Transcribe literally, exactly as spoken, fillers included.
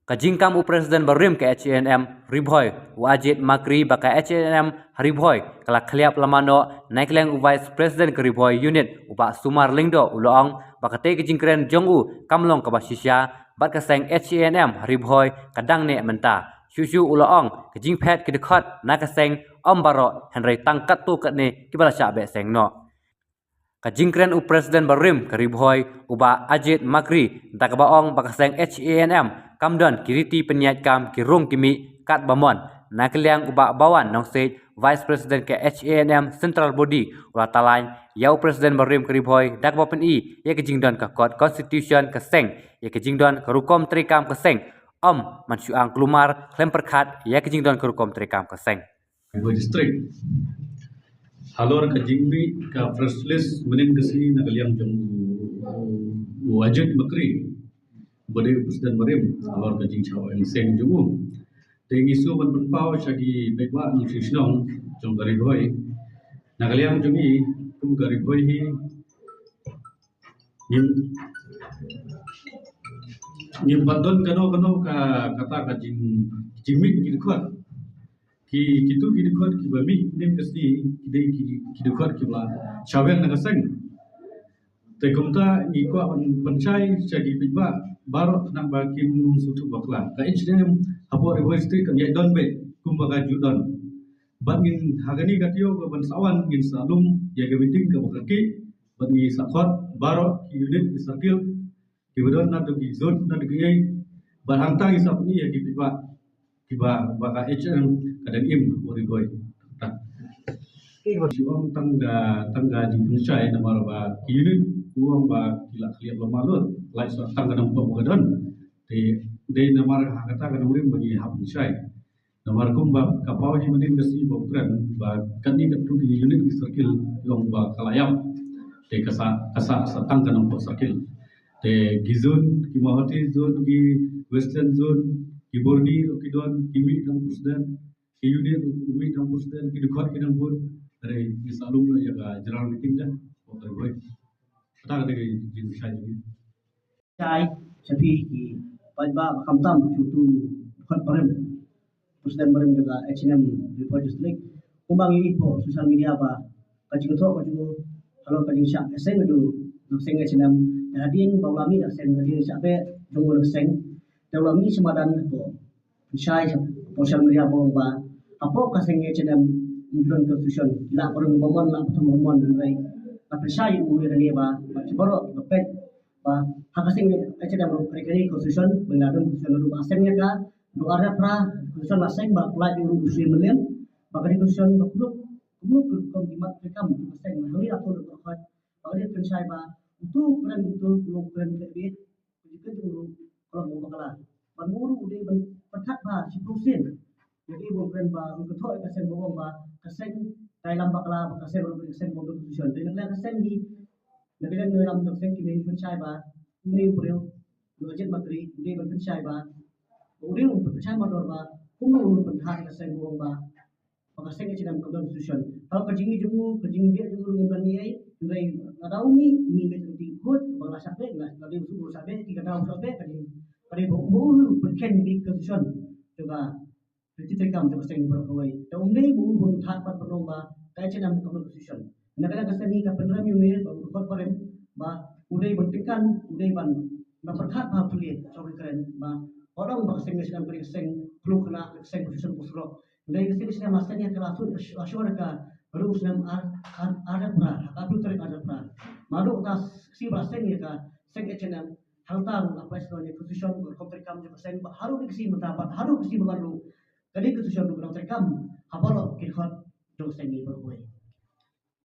Ka jingkam u President barim ka H A N M Ri Bhoi, u Ajit Makri, ba ka H A N M Ri Bhoi ka la khliap lama noh na ka liang u Vice President ka Ri Bhoi Unit, u Bah Sumar Lyngdoh, u la ong ba katei ka jingkren jong u kam long kaba shisha, bad ka seng H A N M Ri Bhoi ka dang neh mynta. Shuh shuh u la ong ka jingphet ki dkhot na ka seng ym baroh, hynrei tang katto katne kiba la shah beh seng noh. Ka jingkren u President barim ka Ri Bhoi, u Bah Ajit Makri, da kaba ong ba ka seng H A N M kam don ki riti pynïaid kam, ki rung ki mih katba mon. Na ka liang u Bah Bawan Nongsiej, Vice President ka H A N M Central Body, u la talan ïa u President barim ka Ri Bhoi da kaba pyni ïa ka jingdon ka kot constitution ka seng, ïa ka jingdon ka rukom treikam ka seng, ym man shu ang, kulmar khlem pyrkhat ïa ka jingdon ka rukom treikam ka seng. Ri Bhoi District. Halor ka jingmih ka press release mynhynnin ka sngi na ka liang jong u, u Ajit Makri, ba dei u President barim, halor ka jingshah ïing seng jong u. Te ngi shu ban pynpaw sha ki paidbah nongshong shnong jong ka Ri Bhoi. Na ka liang jong ngi kum ka Ri Bhoi hi, ngim, ngim pat don kano kano ka, kata ka jing, jingmih ki dkhot. Ki, kitu ki dkhot kiba mih mynhynnin ka sngi ki dei ki, ki dkhot kiba la shah weng na ka seng. Te kumta ngi kwah ban pynshai sha ki paidbah baroh, khnang ba kim sngewthuh bakla. Ka H A N M hapoh Ri Bhoi District kan ïaid don beit kumba ka ju don. Bad ngin ha kane ka taïew kaban sa wan ngin sa lum ïa ka meeting kaba kyrkieh, bad ngi sa khot baroh ki unit, ki circle, kiba don naduh ki zone, naduh ki ei, bad hangta ngi sa pyni ïa ki paidbah kiba, ba ka H A N M ka dang im ha Ri Bhoi. Shu ong tang da, tang da jingpynshai namar ba ki unit u ong ba ki la khliap lama lut, lait sa tang ka nongpop ba ka don. Te dei namar ha kata ka nongrim ba ngi hap pynshai. Namar kumba ka paw hi mynhynnin ka sngi ba u kren ba katne katto ki unit, ki circle, u ong ba ka la ïap. Te ka sa, ka sa, sa tang ka nongpop circle. Te ki zone, ki Mawhati zone, ki Western zone, ki Borni ruh ki don, ki mih tang President, ki unit ruh ki mih tang President, ki dkhot ki dang bun. Hynrei ngi sa lum noh ïa ka general meeting da, ba ka Ri Bhoi. Kata ka dei ka jingshai jong ngi. Shai sha phi ki paidbah ba khamtam sha utu u dkhot barim, President barim jong ka H A N M Ri Bhoi District. Kumba ngi ïohi hapoh social media ba ka jingthoh ka jong u halor ka jingshah ïing seng ka jong u na ka seng H A N M. Te hadien ba u la mih na ka seng, hadien shah beh jong u na ka seng, te u la mih sha madan hapoh pynshai sha social media ba ong ba hapoh ka seng H A N M ym don constitution, la barim ba mon, la bathum ba mon. Hynrei nga pynshai ïa u ïa kane ba, ba ki baroh ba peit ba ha ka seng H A N M ruh ka dei constitution, ba la don constitution ruh ba seng ïa ka, ruh arpra constitution la seng ba la pynlait ïa u ruh u Sri Melian, ba ka dei constitution ba kumno, kumno ka rukom ki mat treikam ka seng, hangne la pynlait ruh ba ka dei pynshai ba utu u kren, utu u kren ka bit. Ka jingkren jong u ruh ka long ba bakla. Ban mut u ruh u dei ban pyrkhat bha shiphew sien. Ïa ki ba u kren ba u kynthoh ïa ka seng ba u ong ba ka seng ka ïalam bakla, ba ka seng ruh ka seng ba u constitution. Te na ka liang ka seng hi, na ka liang ka ïalam jong ka seng ki mih pynshai ba une u briew, u Ajit Makri, u dei ban pynshai ba, u dei u pynshai mardor ba kumno u pynthah ïa ka seng ba u ong ba ba ka seng H A N M kam don constitution. Tang ka jingmih jong u, ka jingbieit jong u ruh ngim don ei ei, hynrei lada u mih, mih beit ka kti khuid, ba la shah beh, la, lada u shu shah beh, ki ka daw shah beh, ka dei, ka dei ba u, ba u pynkheiñ ïa ka constitution jong ka riti treikam jong ka seng baroh kawei. Te um dei ba u ban thad bad ban ong ba ka H A N M kam don constitution. Na ka liang ka seng hi ka pynrem ïa u ne ba u dkhot barim ba u dei ban tyngkan, u dei ban, ban pyrkhat bha pule, sha u kren ba ka long ba ka seng H A N M ka dei ka seng pynlong khynnah, ka seng constitution pynslok. Hynrei ka seng H A N M la seng ïa ka la sut, la shu ïa ka ruh u snem ar, ar, arpra, ha ka arphew tarik arpra. Naduh ka sngi ba la seng ïa ka seng H A N M, hangta ruh la pynslok ïa ka constitution, ka rukom treikam jong ka seng, ba haduh ka sngi mynta, bad haduh ka sngi ba wan ruh ka dei ka constitution ruh ka dang treikam ha baroh ki dkhot jong ka seng hi baroh kawei.